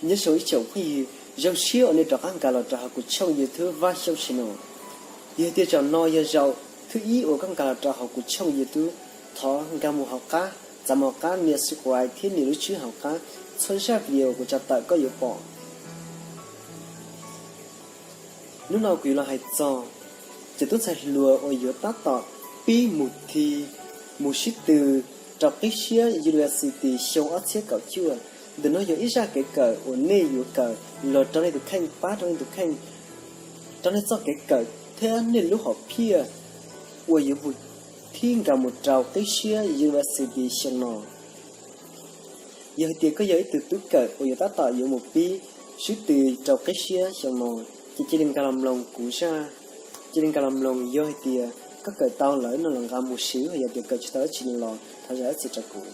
Nyob zoo ib tsoom phooj ywg, zoo siab uas nej rov qab nkag los rau hauv kuv tshooj YouTube Vaj Xyooj Channel. Yog tias zaum no yog zaum thib ib uas koj nkag los rau hauv kuv tshooj YouTube, thov nkag mus hauv qab, txav mus hauv qab nias subscribe thiab nias lub tswb hauv qab, txhua zaj video kuv tso tawm koj yuav pom. Hnub no kuv yuav los hais txog cov tub ntxhais hluas uas yuav tab tom pib mus thi, mus sib tw rau qib siab university xyoo ob txhiab kaum cuaj. Ntawm no yog ib zaj kev kawm uas nej yuav kawm los rau nej tus kheej, pab rau nej tus kheej, rau nej txoj kev kawm thiab nej lub hom phiaj uas yuav mus thib nkag mus rau qib siab university xyoo no. Yog hais tias koj yog ib tug tub kawm uas yuav tab tom yuav mus pib sib tw rau qib siab xyoo no, ces cia li nkag los mloog kuv zaj, cia li nkag los mloog. Yog hais tias koj kawm tau lawm no los nqa mus siv, yog tias kawm tsis tau dab tsi no los thov zam dab tsi rau kuv.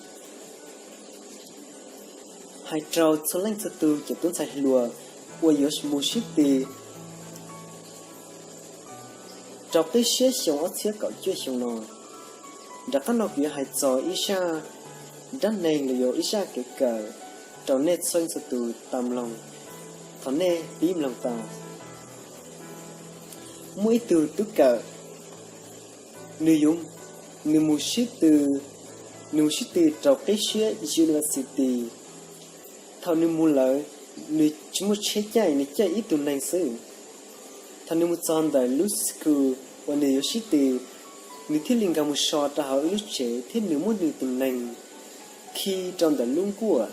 Hais rau txhua leej txhua tus cov tub ntxhais hluas uas yuav mus sib tw rau qib siab xyoo ob txhiab kaum cuaj xyoo no. Nram qab no kuv yuav hais txog ib zaj dab neeg los yog ib zaj kev kawm rau nej txhua leej txhua tus tau mloog. Thov nej pib mloog tau. Muaj ib tug tub kawm, nws yuav, nws mus sib tw, nws mus sib tw rau qib siab university. Thaum nws mus lawm, nws tsis muaj tsheb caij, nws caij ib tug neeg xwb. Thaum nws mus txog ntawm lub school uas nws yuav sib tw, nws thiaj li nkag mus so rau hauv ib lub tsev thiab nws muab nws tus neeg khi rau ntawm lub nkuaj.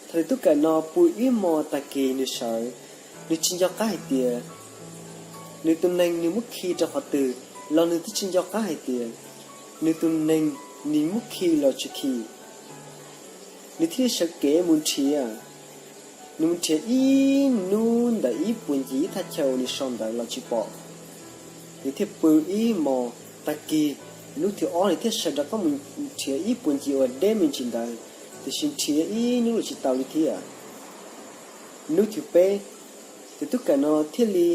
Thaum nws tub kawm no pw ib hmo tag kis nws sawv, nws tsis nco qab hais tias nws tus neeg nws muab khi rau qhov twg, los nws twb tsis nco qab hais tias nws tus neeg nws muab khi los tsis khi. Nws thiaj li sawv kev mus nrhiav. Nws mus nrhiav ib hnub ntawm ib puag ncig ib thaj chaw uas nws so ntawd los tsis pom. Nws thiaj pw ib hmos, tag kis hnub thib ob nws thiaj sawv rov qab mus nrhiav ib puag ncig uas deb me ntsis ntawd, tiam sis nrhiav ib hnub los tsis tau li thiab. Hnub thib peb, tus tub kawm no thiaj li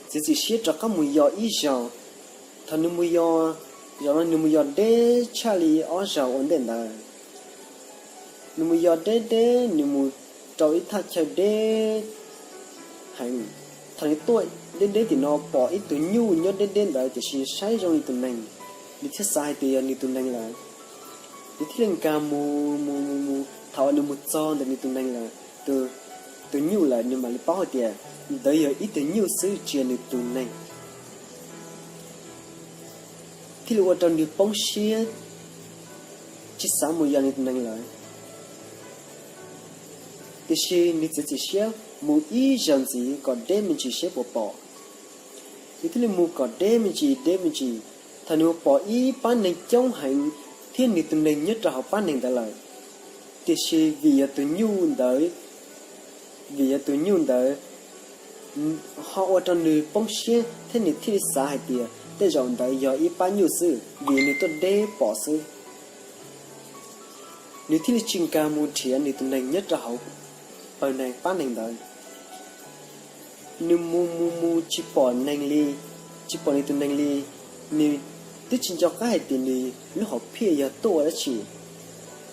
txiav txim siab rov qab mus yos ib zaug. Thaum nws mus yos, zaum no nws mus yos deb tshaj li ob zaug ua ntej ntawd. Nws mus yos deb deb, nws mus rau ib thaj chaw deb heev. Thaum nws tuaj deb deb tim no pom ib tug nyuj nyob deb deb ntawd, tiam sis saib zoo li tus neeg, nws thiaj xav hais tias yog nws tus neeg lawm. Nws thiaj li nkag mus mus mus mus, thaum uas nws mus txog ntawm nws tus neeg lawm, tus, tus nyuj lawm, nws mam li paub hais tias ntawd yog ib tug nyuj xwb, tsis yog nws tus neeg. Thiaj li ua rau nws poob siab, tsis xav mus yos nws tus neeg lawm. Tiam sis nws txiav txim siab mus ib zaug ntxiv kom deb me ntsis seb puas pom. Nws thiaj li mus kom deb me ntsis deb me ntsis. Thaum nws mus pom ib pab neeg coob heev thiab nws tus neeg nyob rau hauv pab neeg ntawd lawm. Tiam sis vim yog tus nyuj ntawd, vim yog tus nyuj ntawd ho ua rau nws poob siab thiab nws thiaj li xav hais tias tej zaum ntawd yog ib pab nyuj xwb vim nws tuaj deb pom xwb. Nws thiaj li tsis nkag mus nrhiav nws tus neeg nyob rau hauv pawg neeg pab neeg ntawd. Nws mus mus mus tsis pom neeg li, tsis pom nws tus neeg li. Nws twb tsis nco qab hais tias nws lub hom phiaj yog tuaj ua dab tsi.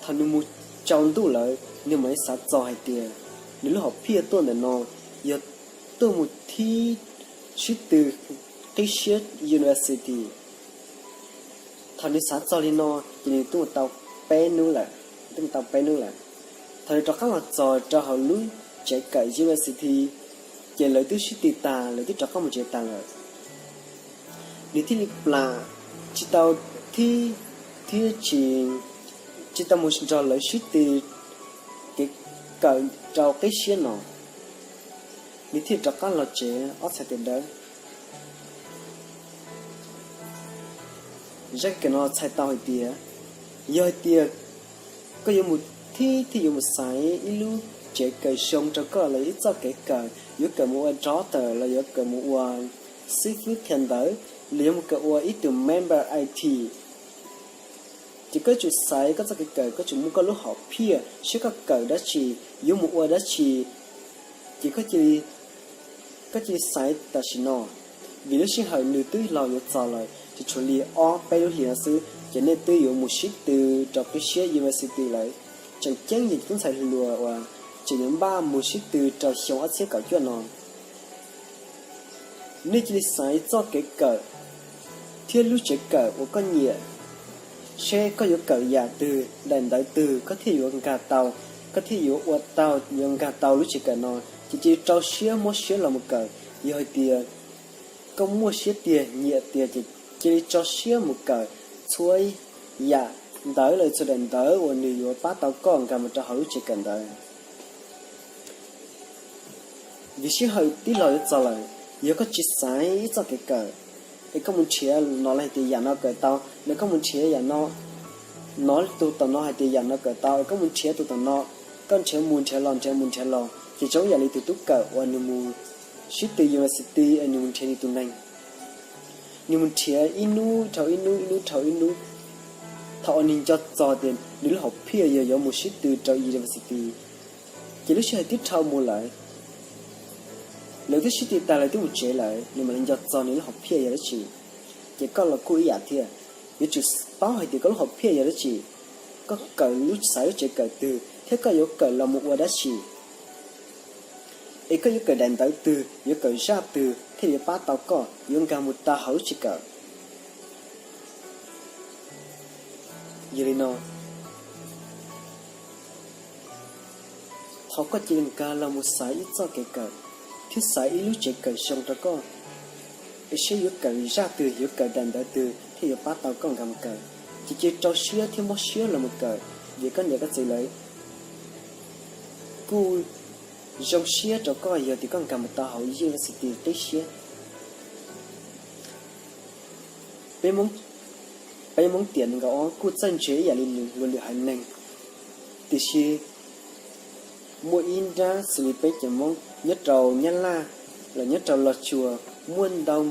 Thaum nws mus tsaus ntuj lawm, nws mam li xav txog hais tias nws lub hom phiaj tuaj ntawm no yog tuaj mus thib sib tw qib siab university. Thaum nws xav txog li no ces nws twb mus tau peb hnub lawm, twb mus tau peb hnub lawm. Thaum nws rov qab los txog rau hauv lub tsev kawm university, ces lawv twb sib tw tag, lawv twb rov qab mus tsev tag lawm. Nws thiaj li plam, tsis tau thib, thiab tsis, tsis tau mus nrog lawv sib tw kev kawm rau qib siab no. Nws thiaj rov qab los tsev ob txhais tes dawb. Zaj kev kawm no txhais tau hais tias, yog hais tias koj yuav mus thib, thiaj yuav mus xaiv ib lub tsev kawm zoo rau koj los yog ib txoj kev kawm, yuav kawm mus ua doctor los yuav kawm mus ua xib fwb qhia ntawv, los yuav mus kawm ua ib tug member I T, ces koj yuav tsum xaiv koj txoj kev kawm, koj yuav tsum muaj koj lub hom phiaj saib koj kawm dab tsi, yuav mus ua dab tsi. Ces koj cia li xaiv tam sim no, vim lub sij hawm nws twb laus yuav txog lawm, ces tshuav li ob peb lub hlis no xwb ces nej twb yuav mus sib tw rau qib siab university lawm. Tseem ceeb yog cov tub ntxhais hluas uas tseem yuav npaj mus sib tw rau xyoo ob txhiab kaum cuaj no. Nej cia li xaiv txoj kev kawm thiab lub tsev kawm uas koj nyiam, seb koj yuav kawm yam twg, daim ntawv twg koj thiaj yuav nkag tau, koj thiaj yuav ua tau, yuav nkag tau lub tsev kawm no. Ces cia li rau siab mob siab los mus kawm. Yog hais tias koj muaj siab tiag nyiam tiag ces cia li tso siab mus kawm txhua yam ntawv los txhua daim ntawv uas nws yuav pab tau koj nkag mus rau hauv lub tsev kawm ntawd. Vim sij hawm tib los yuav txog lawm, yog koj tsis xaiv ib txoj kev kawm, es koj mus nrhiav no los hais tias yam no kawm tau, los koj mus nrhiav yam no, nov tus tom no hais tias yam no kawm tau, es koj mus nrhiav tus tom no, koj nrhiav mus nrhiav los nrhiav mus nrhiav los, ces zoo yam li tus tub kawm uas nws mus sib tw university es nws mus nrhiav nws tus neeg. Nws mus nrhiav ib hnub dhau ib hnub, ib hnub dhau ib hnub, thaum uas nws nco txog tias nws lub hom phiaj yog yuav mus sib tw rau university, ces lub sij hawm twb dhau mus lawm, lawv twb sib tw tag lawv twb mus tsev lawm, nws mam li nco txog nws lub hom phiaj yog dab tsi. Ces koj los kuj ib yam thiab, yuav tsum paub hais tias koj lub hom phiaj yog dab tsi, koj kawm lub xaiv lub tsev kawm twg thiab koj yuav kawm los mus ua dab tsi, es koj yuav kawm daim ntawv twg, yuav kawm zaj twg thiaj yuav pab tau koj yuav nkag mus tau hauv lub tsev kawm. Yog li no, thov koj cia li nkag los mus xaiv ib txoj kev kawm thiab xaiv ib lub tsev kawm zoo rau koj, es seb yuav kawm zaj twg, yuav kawm daim ntawv twg thiaj yuav pab tau koj nkag mus kawm. Ces cia li rau siab thiab mob siab los mus kawm, vim koj niam koj txiv lawv kuj zoo siab rau koj yog tias koj nkag mus tau hauv university qib siab. Peb Hmoob tiam nees nkaum ob kuj txawj ntse ib yam li luag lwm haiv neeg, tiam sis muaj ib nrab xws li peb cov Hmoob nyob rau Nyab Laj los nyob rau Los Tsuas, muaj ntau,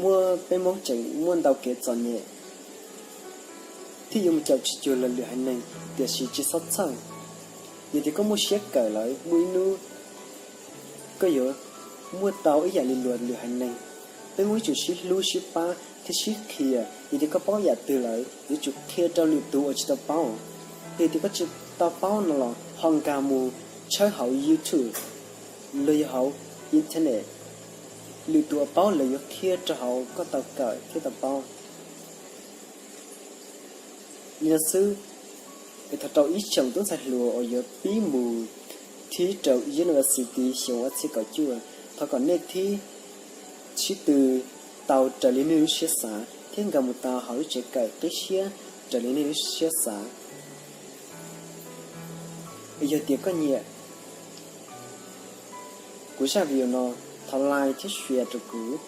muaj peb Hmoob tseem muaj ntau kev txom nyem thiab yuav mus caum tsis cuag luag lwm haiv neeg, tiam sis tsis txhob txhawj. Yog tias koj muaj siab kawm lawm, muaj ib hnub koj yuav muaj tau ib yam li luag lwm haiv neeg. Peb Hmoob yuav tsum sib hlub sib pab thiab sib qhia. Yog tias koj paub yam twg lawm, yuav tsum qhia rau lwm tus uas tsis tau paub. Yog tias koj tsis tau paub no los ho nkag mus tshawb hauv YouTube los yog hauv internet, lwm tus uas paub lawv yuav qhia rau hauv koj tau kawm thiab tau paub. Li no xwb, es thov rau ib tsoom tub ntxhais hluas uas yuav pib mus thib rau university xyoo ob txhiab kaum cuaj, thov kom nej thib sib tw tau raws li nej lub siab xav thiab nkag mus tau hauv lub tsev kawm qib siab raws li nej lub siab xav. Es yog tias koj nyiam kuv zaj video no, thov like thiab share rau kuv,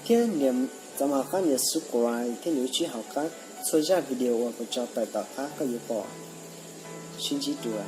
thiab nias, txav mas hauv qab nias subscribe thiab nias lub tswb hauv qab txhua zaj video uas kuv tso tawm tom qab koj yuav pom. Sib ntsib dua.